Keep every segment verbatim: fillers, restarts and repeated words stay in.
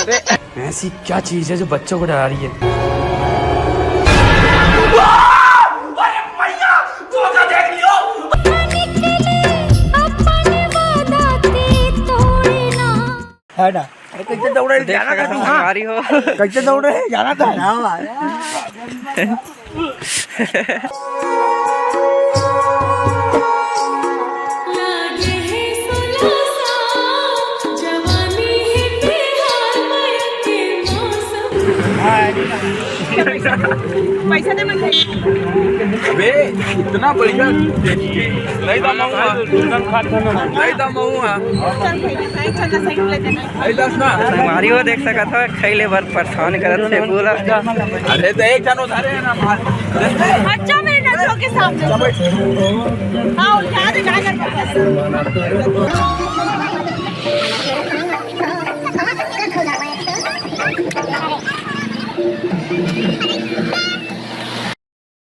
ऐसी क्या चीज है जो बच्चों को डरा रही है? है ना? अरे कैसे दौड़ रहे, जाना था तू? हाँ। संगवारी हो। कैसे दौड़ रहे, जाना था? पैसा दे मन। अबे, इतना बढ़िया टेस्टी। नहीं था मऊआ। नहीं था मऊआ। नहीं दस ना। संगवारी हो, देख सकत हो, खैले बर परेशान करत हे पूरा। अरे तो एक जन उधारे है ना मार। अच्छा, मेरे नजरों के सामने। हाँ, क्या दिखाएगा?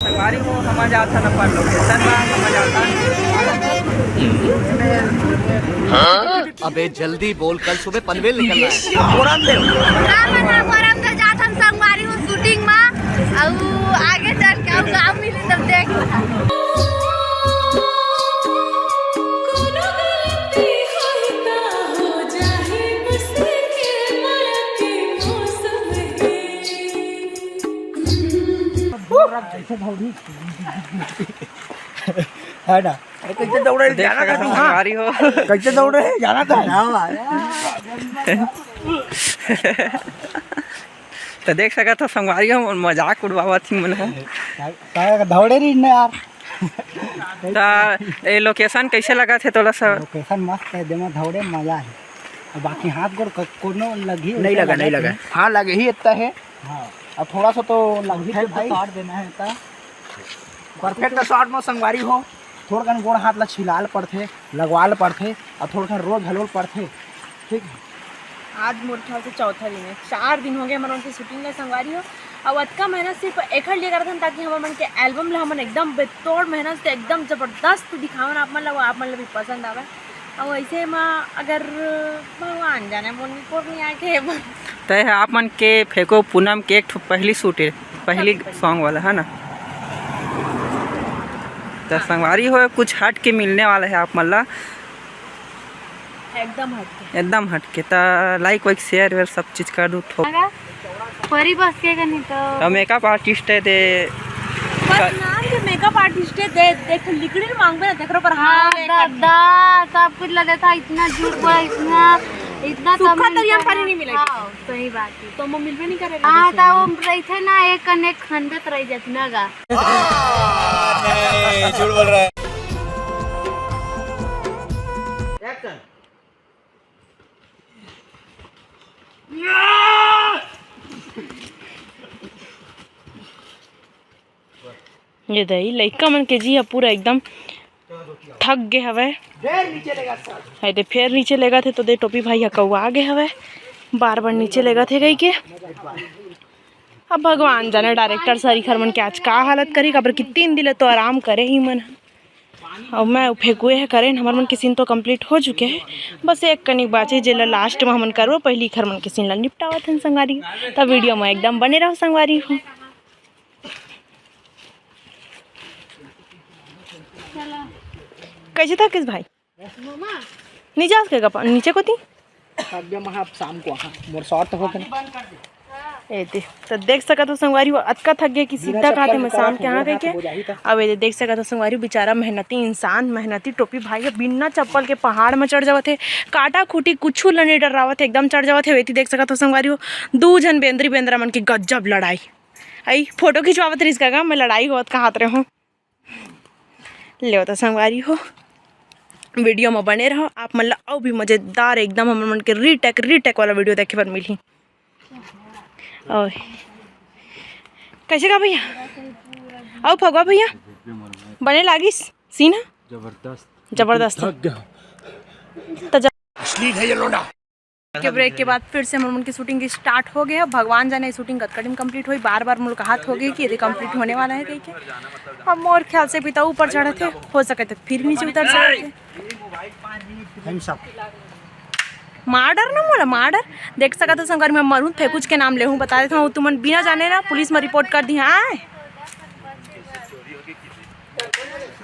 संगवारी हो, हम जात हन अपन लोकेशन मा, हम जात हन। अबे जल्दी बोल, कल सुबह पनवेल निकलना है। का मन ह, गरम से जात हम संगवारी हो शूटिंग मा, अउ आगे चल के अउ गाँव मिली तब देख। है ना? अरे कैसे दौड़ रहे, जाना था तू? हाँ। संगवारी हो। कैसे दौड़ रहे, जाना था? तो देख सकत हो संगवारी हो, मजाक उड़वावत ही मन है। का दौड़े रही ना यार। तो ये लोकेशन कैसे लगत हे तोला सब? लोकेशन मस्त है, देमा दौड़े मजा है। अब बाकी हाथ गोड़ क-, कोनो लगी नहीं लगा, नहीं लगा। हाँ, लगे ही इतना है। हाँ, अब थोड़ा सा तो लगही है भाई। काट देना है इतना। परफेक्ट शॉट में संगवारी हो, थोड़ा कन गोड़ हाथ ला छिलाल पड़थे, लगवाल पड़थे, और थोड़ा कन रोज हलोल पड़थे। ठीक है। आज मोर ख्याल से चौथा दिन है, चार दिन हो गए हमन के शूटिंग ला संगवारी हो। अब अतका मेहनत सिर्फ एकर लिए करत हन ताकि हमर मन के एल्बम ला हमन एकदम बेतोड़ मेहनत से एकदम जबरदस्त दिखावन आप मन ला, वो आप मन ला भी पसंद आवे। और वैसे में अगर भगवान जाने मोर निपोर नहीं आए के तय है आप मन के फेंको पूनम के एक ठो पहली शूट है, पहली सॉन्ग वाला है ना। तो संगवारी हो, कुछ हट के मिलने वाला है आप मन ला। एकदम हटके। एकदम हटके। तो लाइक वाइक शेयर वेयर सब चीज कर दू ठोक। परी बस के कनी तो। तो मेकअप आर्टिस्ट है ते बस नाम के मेकअप आर्टिस्ट है, दे देख लिकड़ी मांगबे ना, तेकरो पर हाँ हाँ दादा, सब कुछ ला देता, इतना झूठ बोला, इतना इतना सूखा कम दरिया में मिलता पानी है। नहीं मिलेगा। हाँ, सही बात है। तो हम मिलबे नहीं करेगा। हाँ, तो वो रहिथे ना, एक कने खंडत रह जात ना गा। नहीं, झूठ बोल रहा है। ये दे, ई लइका मन के जी ह पूरा एकदम थक गे हवय। है दे, फेर नीचे लेगत हे तो दे टोपी भाई ह कौआ गे हवय, बार बार नीचे लेगत हे कहिके। अब भगवान जाने डायरेक्टर सर इखर मन के आज का हालत करी, काबर कि तीन दिन ले तो आराम करे ही मन ह। अउ मैं फेंकुए ह करेन, हमर मन के सीन तो कंप्लीट हो चुके हे, बस एक कनिक बाचे जेला लास्ट म हमन करबो। पहिली इखर मन के सीन ला निपटावत हन संगवारी, त वीडियो म एकदम बने रहो संगवारी हो। कैसे था किस भाई? नीचे आ सकेगा पा-, नीचे को थी। अब जब वहाँ शाम को वहाँ मोर शॉर्ट हो गए। ए दे, तो देख सकत हो संगवारी हो, अतका थक गया कि सीधा कहाते मैं शाम के यहाँ गई के। अब ये देख सकत हो संगवारी, बेचारा मेहनती इंसान, मेहनती टोपी भाई है, बिना चप्पल के पहाड़ में चढ़ जावत है, काटा खूटी कुछू ल नहीं डरावत है, एकदम चढ़ जावत है। वेती देख सकत हो संगवारी हो, दू झन बेंदरी बेंदरा मन की गजब लड़ाई। आई फोटो खिंचवावत रहिस का, मैं लड़ाई होत कहात रहे हूँ। ले तो संगवारी हो, वीडियो में बने रहो, आप मन ला अउ भी मजेदार एकदम हमर मन के रीटेक, रीटेक वाला वीडियो देखे बर मिलही। और कैसे का भैया? अउ फगवा भैया, बने लागिस सीन ह? जबरदस्त। जबरदस्त। तो जब असली है ये लोंडा। के ब्रेक के बाद फिर से हमन के शूटिंग स्टार्ट हो गए है। भगवान जाने शूटिंग कतका दिन कंप्लीट होई, बार बार मुलाकात हो गई कि यदि कंप्लीट होने वाला है कह के। अब मोर ख्याल से भी तो ऊपर चढ़त है, हो सके तो फिर नीचे उतर सकत है। हम सब मार डर ना मोला, मार डर। देख सकत हो संगवारी, मैं मरूँ फेंकूच के नाम लेहूँ, बता देत हूँ, तुमन बिना जाने ना पुलिस में रिपोर्ट कर दी। आय,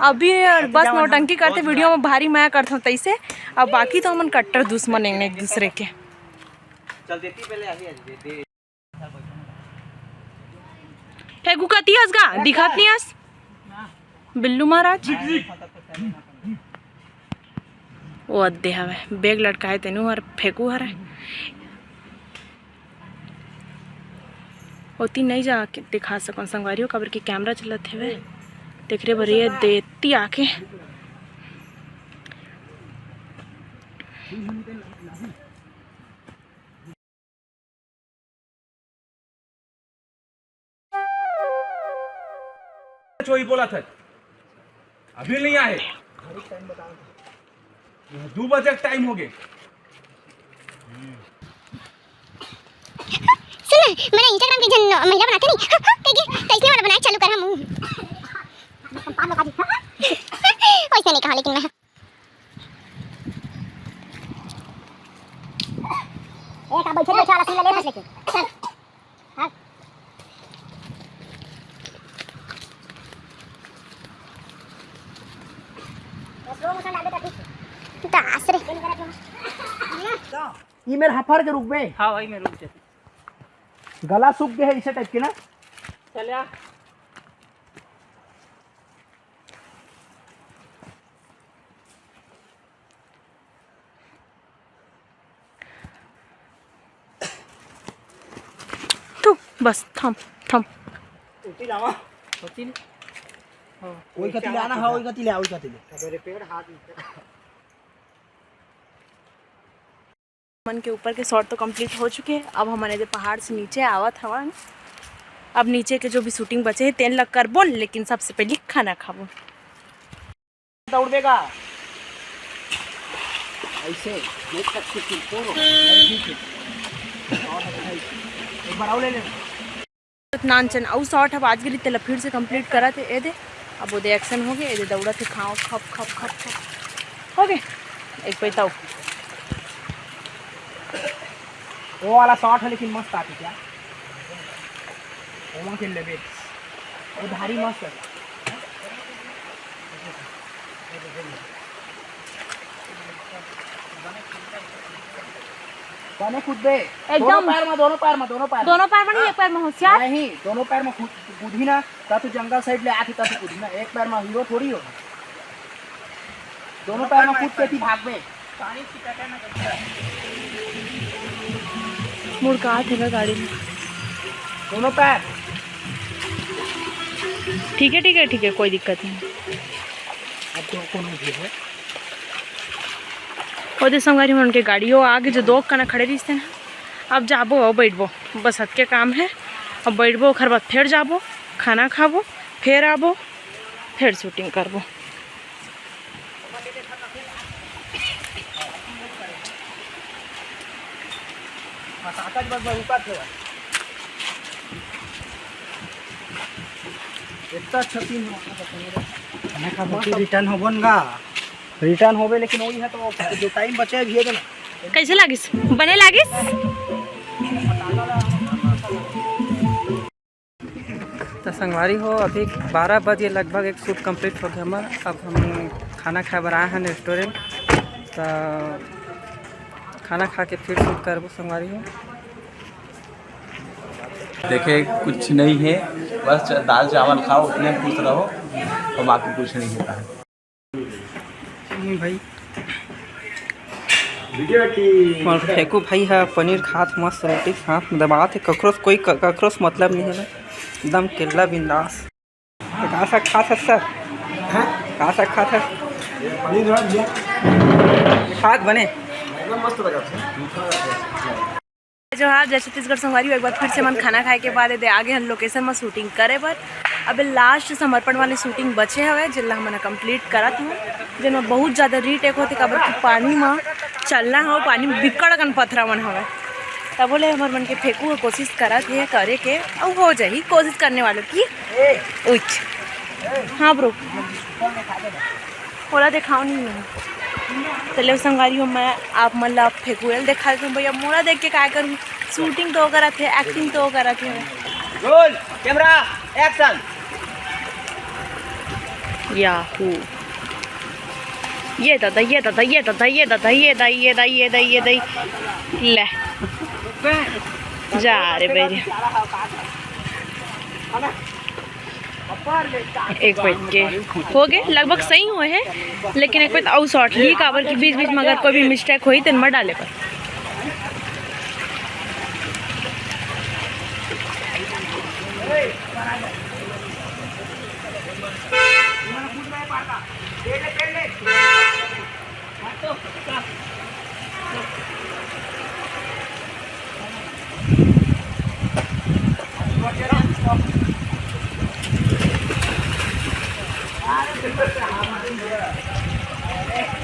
अभी बस नौटंकी करते, वीडियो में भारी मया करत हूँ तैसे। अब बाकी तो हमन कट्टर दुश्मन हैं एक दूसरे के। फेंकू कती हस गा, दिखत नहीं हस बिल्लू महाराज। ओ अद्दे हवे, बैग लटकाए तेनू हर फेंकू हरे। ओती नहीं जा के दिखा सकन संगवारी हो, काबर कि कैमरा चलत हवे। तेकरे बर ये देती आके। वही बोला था, अभी नहीं आए। दो बजे टाइम हो गए। सुन ना, मैं Instagram के जन महिला बनाते नहीं, कह के कैसे वाला बनाए चालू कर हम। वैसे नहीं कहा, लेकिन मैं ए, का बैठे बैठे वाला सीन ले ले, फंस लेके। चल। हाँ। slow motion डाल दे तो ठीक है। दास रे। ये मेरे हफर के रुक बे। हाँ भाई, मैं रुक जाती। गला सूख गया है इसे टाइप के ना। चल यार। तू बस थम, थम। होती लावा। होती नहीं। हाँ। वही कती ले आना, हाँ, वही कती ले, वही कती ले। अबे रे पेड़ हाथ में। मन के ऊपर के शॉट तो कंप्लीट हो चुके हैं। अब हमन एदे पहाड़ से नीचे आवत हवन। अब नीचे के जो भी शूटिंग बचे है तेन ला करबो, लेकिन सबसे पहले खाना खाबो। दौड़ देगा ऐसे, देख सकते हो, तोड़ो। ठीक है। और अच्छा है। एक बार और ले लेना। नानचन अउ शॉट ह बाज गे रहिस, तेला फिर से कंप्लीट करत हे। ए दे, अब ओदे एक्शन हो गे, ए दे दौड़त हे, खाओ, खप, खप, खप, खप। हो गे, एक पैताओ। वो वाला शॉट है, लेकिन मस्त आती क्या? ओमा के लेबे, वो धारी मस्त है। बने कूदबे। एकदम। दोनों पैर में, दोनों पैर में, दोनों पैर में। दोनों पैर में नहीं, हाँ। एक पैर में होशियार। नहीं, दोनों पैर में कूद, कूदही ना, ता तू जंगल साइड ले आके ता तू कूदही ना, एक पैर में हीरो थोड़ी हो। दोनों पैर में कूद के थी भागबे। मुड़ का हाथ है गाड़ी में। दोनों पैर। ठीक है, ठीक है, ठीक है, कोई दिक्कत नहीं। अब तो कोनो भी है। ओदे संगवारी मन के गाड़ियों आगे जो दो कना खड़े रहिस तेन ह। अब जाबो, अब बैठबो, बस अतके काम है। अब बैठबो, ओखर बाद फिर जाबो, खाना खाबो, फिर आबो, फिर शूटिंग करबो। इतना अच्छा सीन है। खाना खा के रिटर्न होबो न गा। रिटर्न होबे, लेकिन वही है तो जो टाइम बचे अभी है ना। कैसे लागिस? बने लागिस? तो संगवारी हो, अभी बारह बजे लगभग एक शूट कंप्लीट हो गया हमर। अब हम खाना खाए बर आए हैं रेस्टोरेंट, तो खाना खा के फिर शूट करबो संगवारी हो। देखे कुछ नहीं है, बस च-, दाल चावल खाओ, उतने खुश रहो और बाकी कुछ नहीं होता है। नहीं भाई, और फेंकू भाई है पनीर खात मस्त रोटी साथ में दबात है। ककरो से कोई क-, ककरो से मतलब नहीं है, एकदम केला बिंदास। तो का साग खात हस सर? हैं? का साग खात हस? पनीर है भैया। खात बने? एकदम मस्त लगा। जोहार, जय छत्तीसगढ़ संगवारी हो। एक बार फिर से हमन खाना खाए के बाद एदे आगे हन लोकेशन म शूटिंग करे बर। अबे लास्ट समर्पण वाली शूटिंग बचे हवे, जेला हमन कंप्लीट करत हन, जेन म बहुत ज्यादा रीटेक होथे, काबर कि पानी म चलना हवे, पानी म बिकट अकन पथरा मन हवे। तभो ले हमर मन के फेंकू ह कोशिश करत हे करे के, अउ हो जाही, कोशिश करने वालों की उच। हाँ ब्रो, ओला देखाओ नहीं मैं। तो ले संगवारी हो, मैं आप मन ला फेकुएल देखा देथों भैया, मोला देख के काय करूँ, शूटिंग तो करत हे, एक्टिंग तो करत हे। Roll, camera, action. याहू। ये दादा, ये दादा, ये दादा, ये दादा, ये दाई, ये दाई, ये दाई, ये दाई। ले। जा रे बेरी। एक मिनट के हो गए, लगभग सही हुए हैं, लेकिन एक मिनट अउ शॉर्ट ली, काबर कि बीच बीच में अगर कोई भी मिस्टेक होई, तेन मत डाले पर।